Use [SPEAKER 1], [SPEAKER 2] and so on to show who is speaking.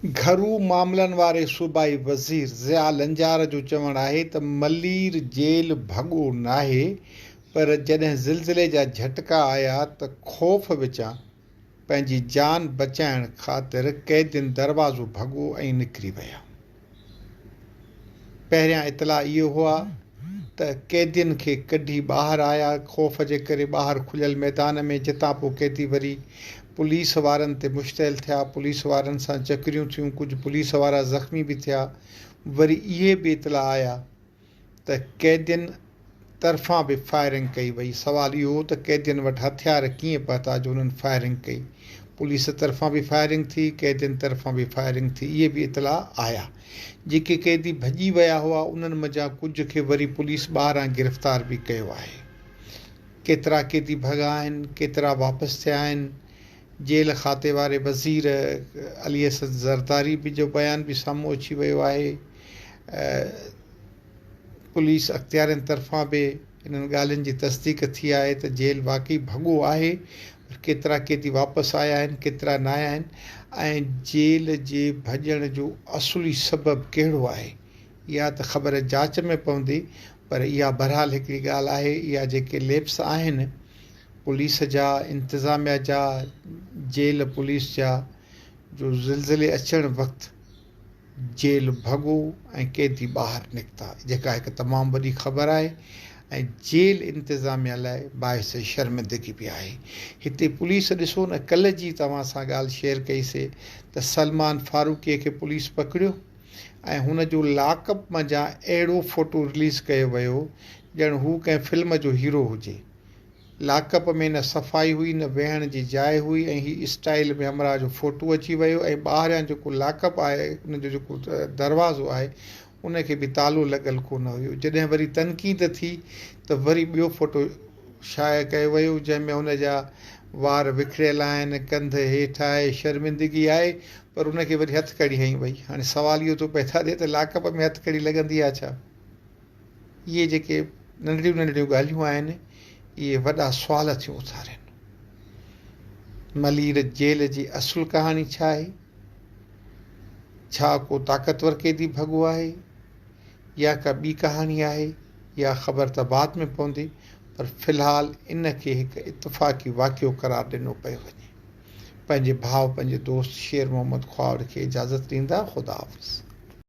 [SPEAKER 1] گهرو معاملن واري صوبائي وزير ضياء لنجار جو چوڻ آهي ته ملير جيل ڀڳو ناهي پر جڏهن زلزلي جا جهٽڪا آيا ته خوف وچان پنهنجي جان بچائڻ خاطر قيدين دروازو ڀڳو ۽ نڪري ويا. پهريان اطلاع اهي هئا ته قيدين کي ڪڍي ٻاهر آيا، خوف جي ڪري ٻاهر کليل ميدان ۾ جتان پوء قيدي وري پوليس وارن تي مشتعل ٿيا، پوليس وارن سان چڪريون ٿيون، ڪجهه پوليس وارا زخمي به ٿيا، وري اهي به اطلاع آيا ته قيدين طرفان به فائرنگ ڪئي وئي. سوال اهو هو ته قيدين وٽ هٿيار ڪيئن پهتا جو انهن فائرنگ ڪئي؟ پوليس طرفان به فائرنگ ٿي، قيدين طرفان به فائرنگ ٿي، اهي به اطلاع آيا. جيڪي قيدي ڀڄي ويا هئا، انهن منجهان ڪجهه کي وري پوليس ٻاهران گرفتار به ڪيو آهي. ڪيترا قيدي ڀڳا آهن، ڪيترا واپس ٿيا آهن؟ جيل کاتي واري وزير علي حسن زرداري به جو بيان به سامهون اچي ويو آهي. پوليس اختيارين طرفان به انهن ڳالهين جي تصديق ٿي آهي ته جيل واقعي ڀڳو آهي پر ڪيترا قيدي واپس آيا آهن ڪيترا نه آيا آهن ۽ جيل جي ڀڄڻ جو اصلي سبب ڪهڙو آهي اها ته خبر جاچ ۾ پوندي پر اها بهرحال هڪڙي ڳالهه آهي اها جيڪي ليپس آهن پوليس جا انتظاميا جا جيل پوليس جا جو زلزلي اچڻ وقت جيل ڀڳو ۽ قيدي ٻاهر نڪتا، جيڪا هڪ تمام وڏي خبر آهي ۽ جيل انتظاميا لاء باعث شرمندگي به آهي. هتي پوليس ڏسو نه ڪلهه جي توهان سان ڳالهه شيئر ڪئي سي ته سلمان فاروقي کي پوليس پڪڙيو ۽ هن جو لاڪ اپ منجهان اهڙو فوٽو رليز ڪيو ويو ڄڻ هو ڪنهن فلم جو هيرو هجي. لاڪ اپ ۾ نه صفائي هئي نه ويهڻ جي جاء هئي ۽ هي اسٽائيل ۾ همراهه جو فوٽو اچي ويو ۽ ٻاهريان جيڪو لاڪ اپ آهي ان جو جيڪو دروازو آهي ان کي به تالو لڳل ڪونه هيو جڏهن وري تنقيد ٿي ته وري ٻيو فوٽو شايع ڪيو ويو جنهن ۾ هن جا وار وکريل آهن ڪنڌ هيٺ آهي شرمندگي آهي پر ان کي وري هٿ ڪڙي هنئي وئي هاڻي سوال اهو ٿو پيدا ٿئي ته لاڪ اپ ۾ هٿ ڪڙي لڳندي آهي ڇا؟ اهي جيڪي ننڍڙيون ننڍڙيون ڳالهيون آهن، اهي وڏا سوال ٿيون اٿارين. ملير جيل جي اصل ڪهاڻي ڇا آهي؟ ڇا ڪو طاقتور قيدي ڀڳو آهي يا ڪا ٻي ڪهاڻي آهي؟ اها خبر ته بعد ۾ پوندي، پر في الحال ان کي هڪ اتفاقي واقعو قرار ڏنو پيو وڃي. پنهنجي ڀاء پنهنجي دوست شير محمد خواهڙ کي اجازت ڏيندا. خدا حافظ.